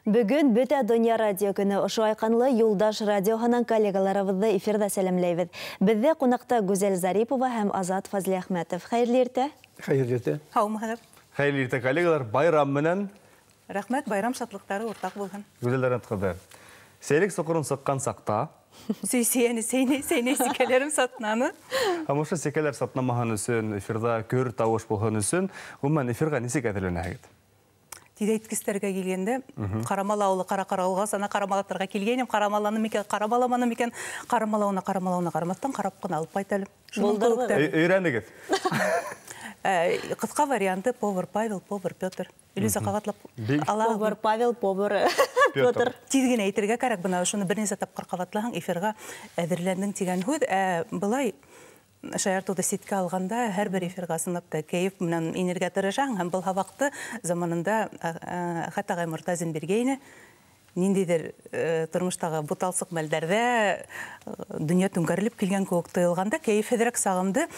Бөгөн бөтә донъя радио көнө. Ошо айҡанлы Юлдаш радиоһынан коллегаларыбыҙҙы эфирҙа сәләмләйбеҙ. Беҙҙә ҡунаҡта Гүзәл Зарипова һәм Азат Фазлиәхмәтов. Хәйерле иртә. Хәйерле иртә. Һаумыһығыҙ. Хәйерле иртә, коллегалар. Байрам менән. Рәхмәт, байрам шатлыҡтары уртаҡ булһын. Гүзәл Рәнтҡыҙы. Сәйлек соҡорон сыҡҡан саҡта Сөйсейәне, сәйнәй, сәйнәй сикәләрем сатнаны. Һәм ошо сикәләр сатнамаһын өсөн, эфирҙа көр тауыш булһын өсөн, ғөмүмән, эфирға нисек әҙерләнәһегеҙ? Тиҙәйткестәргә килгәндә, Ҡарамал ауылы ҡара-ҡара алға сана ҡарамалатырға килгәйнем, ҡарамаланым икән, ҡарамаламаным икән, ҡарамалауына, ҡарамалауына ҡарамаҫтан ҡарап ҡына алып ҡайт әле. Өйрәнегеҙ. Ҡыҫҡа варианты повар Павел, повар Петр. Илюза ҡабатлап ала. Повар Павел, повар Петр. Тиҙ генә әйтергә кәрәк, бына шуны бер нисә тапҡыр ҡабатлаһаң, эфирға әҙерләндең тигән һүҙ. Былай шаяртыуҙы ситкә алғанда, һәр бер эфирға ысынлап та кәйеф менән инергә тырышаң, һәм был һабаҡты заманында Әхәт ағай Мортазин биргәйне. Ниндәйҙер тормоштағы буталсыҡ мәлдәрҙә донъя түңкәрелеп килгән кеүек тойолғанда, кәйефһеҙерәк сағымды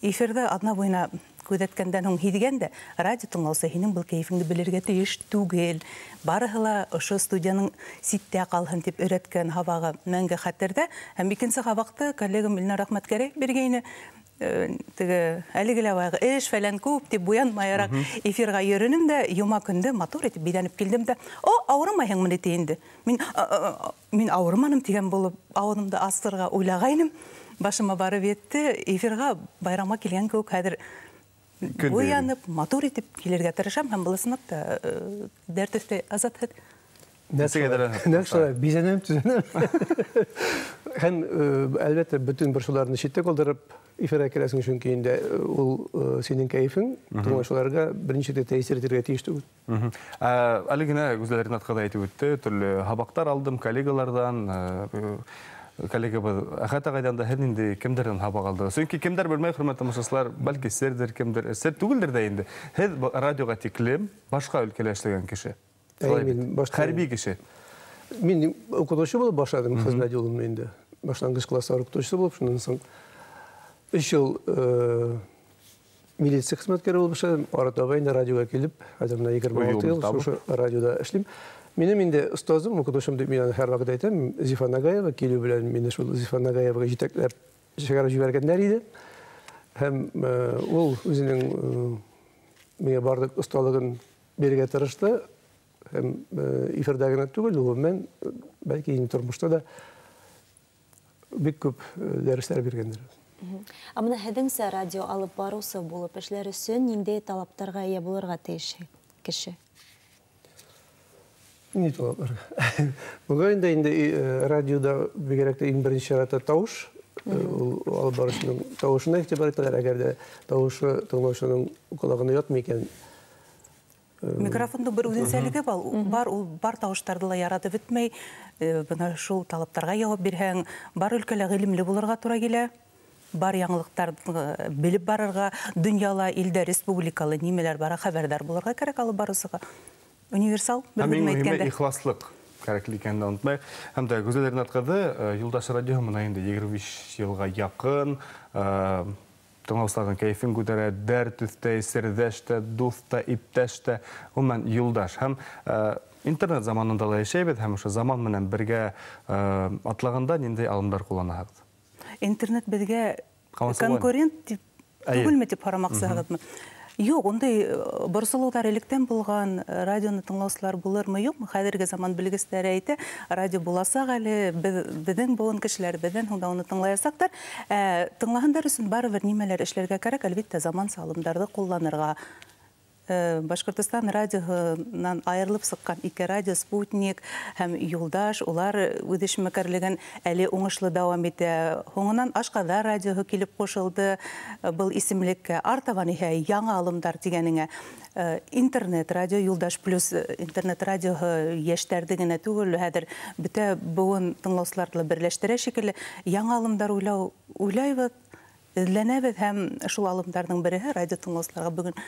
эфирҙы аҙна буйына күҙәткәндән һуң һиҙгән дә, радио тыңлаусы һинең был кәйефеңде белергә тейеш түгел. Барыһы ла ошо студияның ситтә ҡалһын тип өйрәткән һабағы мәңге хәтерҙә. Һәм икенсе һабаҡты коллегам Илнар Әхмәтгәрәй биргәйне. Теге әлеге лә баяғы эш фәлән күп тип буянмайыраҡ эфирға йөрөнөм дә, йома көндө матур итеп биҙәнеп килдем дә, о, ауырымайһыңмы ни ти инде. Мин ауырыманым тигән булып ауыҙымды асырға уйлағайным. Башыма барып етте, эфирға байрамға килгән кеүек хәҙер буянып, матур итеп килергә тырышам, һәм был ысынлап та дәрт өҫтәй. Азат, һеҙ? Нәҡ шулай, бизәнәм, төҙәнәм. Һәм, әлбәттә, бөтөн борсоларны ситтә ҡалдырып эфирға киләсең, сөнки инде ул синең кәйефең тыңлаусыларға беренсе тә тәьҫир итергә тейеш түгел. Әле генә Гүзәл Ринат ҡыҙы әйтеп үтте, төрлө һабаҡтар алдым коллегаларҙан, коллегабыҙ Әхәт ағайҙан да һеҙ ниндәй кемдәрҙән һабаҡ алдығыҙ? Сөнки кемдәр белмәй, хөрмәтле тамашасылар, бәлки серҙер, кемдер, сер түгелдер ҙә инде. Һеҙ радиоға тиклем башҡа өлкәлә эшләгән кеше. Әй, мин башта Хәрби кеше. Мин уҡытыусы булып башланым хеҙмәт юлымны инде. Башланғыс класстар уҡытыусыһы булып, шунан һуң 3 йыл милиция хеҙмәткәре булып эшләнем. Ары таба инде радиоға килеп, хәҙер менә егерме алты йыл шушы радиода эшлим. Минем инде остазым, уҡытыусым дип мин аны һәр ваҡыт әйтәм, Зифа Нагаева килеү белән мине шул Зифа Нагаеваға етәкләп сығарып ебәргәндәр ине. Һәм ул үҙенең миңә барлыҡ оҫталығын бирергә тырышты. Һәм эфирҙа генә түгел, ғөмүмән, бәлки инде тормошта да бик күп дәрестәр биргәндер. Ә бына һеҙҙеңсә радио алып барыусы булып эшләр өсөн ниндәй талаптарға эйә булырға тейеш кеше? Ни талаптар? Бөгөн дә инде радиода бигерәк тә иң беренсе чиратта тауыш, ул алып барыусының тауышына иғтибар итәләр. Әгәр дә тауышы тыңлаусының ҡолағына ятмай икән, Микрофондың бер үҙенсәлеге бар, ул бар тауыштарҙы ла яратып бөтмәй. Бына шул талаптарға яуап бирһәң, бар өлкәлә ғилемле булырға тура килә, бар яңылыҡтарҙы белеп барырға, донъяла, илдә, республикала нимәләр бара, хәбәрҙар булырға кәрәк алып барыусыға. Универсал, бер Һәм иң һүҙ мөһиме әйткәндә. ихласлыҡ кәрәкле икәнен дә онотмайыҡ. Һәм дә Гүзәл Ринат ҡыҙы, Юлдаш радиоһы бына инде егерме биш йылға яҡын, тыңлаусыларҙың кәйефен күтәрә, дәрт өҫтәй, серҙәш тә, дуҫ та, иптәш тә, ғөмүмән, юлдаш. Һәм интернет заманында ла йәшәйбеҙ, һәм ошо заман менән бергә атлағанда ниндәй алымдар ҡулланаһығыҙ? Интернет беҙгә Ҡамасаулай. конкурент тип түгелме тип һорамаҡсыһығыҙмы? Юҡ, ундай борсолоуҙар электән булған, радионы тыңлаусылар булырмы, юҡмы? Хәҙерге заман белгестәре әйтә, радио буласаҡ әле, беҙҙең быуын кешеләр беҙҙән һуң да уны тыңлаясаҡтар. Тыңлаһындар өсөн барыбер нимәләр эшләргә кәрәк, әлбиттә, заманса алымдарҙы ҡулланырға. Башҡортостан радиоһынан айырылып сыҡҡан ике радио, Спутник һәм Юлдаш, улар үҙ эшмәкәрлеген әле уңышлы дауам итә. Һуңынан Ашҡаҙар радиоһы килеп ҡушылды был исемлеккә. Артабан иһә яңы алымдар тигәнеңә, интернет радио, Юлдаш плюс интернет радиоһы йәштәрҙе генә түгел, хәҙер бөтә быуын тыңлаусыларҙы ла берләштерә шикелле. Яңы алымдар уйлайбыҙ, эҙләнәбеҙ һәм шул алымдарҙың береһе радио тыңлаусыларға бөгөн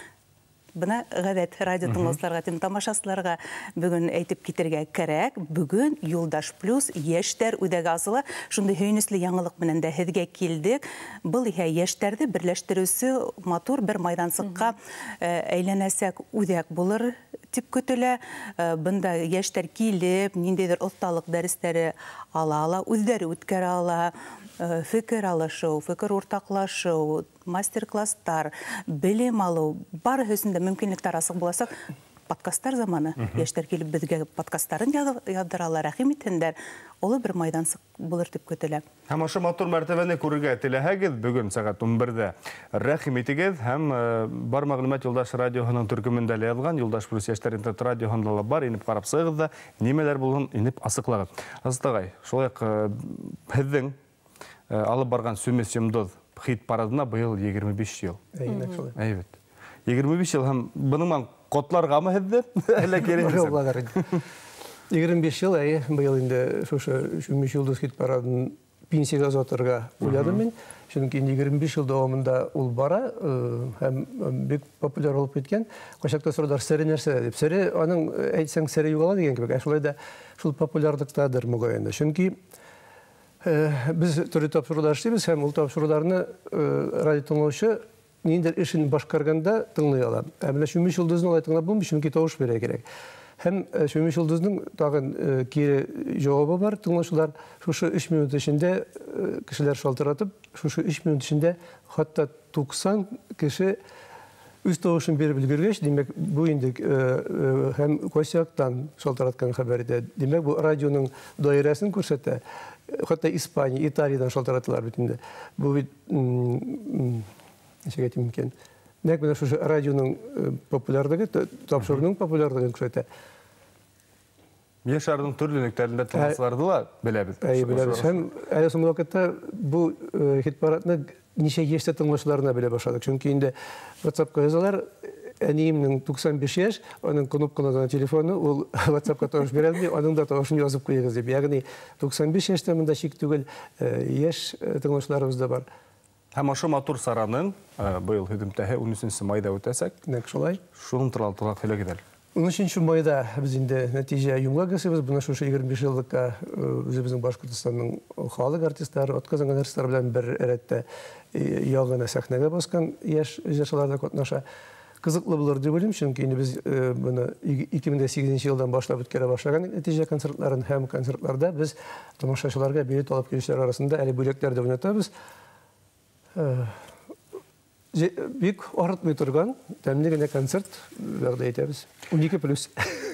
бына ғәҙәт радио тыңлаусыларға, тим тамашасыларға бөгөн әйтеп китергә кәрәк. Бөгөн Юлдаш плюс йәштәр үҙәге асыла. Шундай һөйөнөслө яңылыҡ менән дә һеҙгә килдек. Был иһә йәштәрҙе берләштереүсе матур бер майҙансыҡҡа, әйләнәсәк үҙәк булыр тип көтөлә. Бында йәштәр килеп, ниндәйҙер оҫталыҡ дәрестәре ала, үҙҙәре үткәрә ала, фекер алышыу, фекер уртаҡлашыу, мастер-класстар, белем алыу, барыһы өсөн дә мөмкинлектәр асыҡ буласаҡ. Подкасттар заманы. Йәштәр килеп беҙгә подкасттарын яҙҙыралар, рәхим итһендәр. Оло бер майҙансыҡ булыр тип көтөлә. Һәм ошо матур мәртәбәне күрергә теләһәгеҙ, бөгөн сәғәт 11-дә рәхим итегеҙ. Һәм бар мәғлүмәт Юлдаш радиоһының төркөмөндә лә яҙған, Юлдаш плюс йәштәр интернет радиоһында ла бар, инеп ҡарап сығығыҙ ҙа, нимәләр булһын инеп асыҡлағыҙ. Азат ағай, шулай уҡ һеҙҙең алып барған Сүмес йондоҙ хит парадына быйыл 25 йыл. Әйбәт. 25 йыл һәм бының менән ҡотларғамы һеҙҙе? Әллә кире? 25 йыл, әйе, быйыл инде шушы Сүмес йондоҙ хит парадын пенсияға озатырға уйладым мин. Чөнки 25 йыл дауамында ул бара һәм бик популяр булып киткән. Ҡайсаҡта соралар, сере нәрсә дип. Сере, аның әйтсәң, сере юғала дигән кебек. Ә шулай да шул популярлыҡтадыр мөғайын. Чөнки беҙ төрлө тапшырыуҙар эшләйбеҙ һәм ул тапшырыуҙарны радио тыңлаусы ниндәйҙер эшен башҡарғанда тыңлай ала. Ә менә Сүмес йондоҙон улай тыңлап булмай, чөнки тауыш бирә кәрәк. Һәм Сүмес йондоҙоноң тағын кире яуабы бар. Тыңлаусылар шушы 3 минут эсендә кешеләр шалтыратып, шушы 3 минут эсендә хатта 90 кеше үҙ тауышын биреп өлгөргәс, димәк, бу инде һәм ҡайсы яҡтан шалтыратҡан хәбәр итә. Димәк, бу радионың даирәсен күрһәтә. Хатта Испания, Италиядан шалтыраталар бит инде. Бу бит нисек әйтим микән? Нәҡ менә шушы радионың популярлығы, тапшырыуның популярлығын күрһәтә. Ер шарының төрлө нөктәләрендә тыңлаусыларҙы ла беләбеҙ. Әйе, беләбеҙ. Һәм әле һуңғы ваҡытта бу хит парадны нисә йәштә тыңлаусыларына белә башланыҡ. Чөнки инде WhatsApp-ҡа язалар, әниемнең 95 йәш, аның кнопкалы телефоны, ул WhatsApp-ҡа тауыш бирә алмай, аның да тауышын язып ҡуйығыҙ тип. Ягъни 95 йәштә монда шик түгел, йәш тыңлаусыларыбыҙ да бар. Һәм ошо матур сараның быйыл һөҙөмтәһе 13 майҙа үтәсәк. Нәҡ шулай. Шуның турала тулыраҡ һөйләгеҙ әле. 13 майҙа беҙ инде нәтижә йомғаҡ ясайбыҙ. Бына шушы 25 йыллыҡҡа үҙебеҙҙең Башҡортостандың халыҡ артисттары, атҡаҙанған артисттар белән бер рәттә яңы ғына сәхнәгә баҫҡан йәш җырсылар да ҡатнаша. Ҡыҙыҡлы булыр тип уйлайым, чөнки инде беҙ быны 2008 йылдан башлап үткәрә башлаған нәтижә концертларын һәм концертларда беҙ тамашасыларға билет алып килеүселәр араһында әле бүләктәр ҙә уйнатабыҙ. Бик арытмай торған тәмле генә концерт вәғәҙә итәбеҙ. 12 плюс.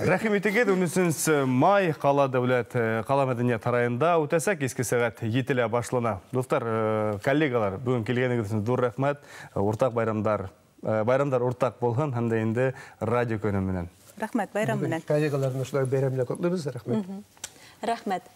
Рәхим итегеҙ, 13 май ҡала дәүләт ҡала мәҙәниәт һарайында үтәсәк, киске сәғәт 7-лә башлана. Дуҫтар, коллегалар, бөгөн килгәнегеҙ өсөн ҙур рәхмәт. Уртаҡ байрамдар, байрамдар уртаҡ булһын һәм дә инде радио көнө менән. Рәхмәт, байрам менән. Коллегаларны шулай бәйрәм белән ҡотлайбыҙ, рәхмәт. Рәхмәт.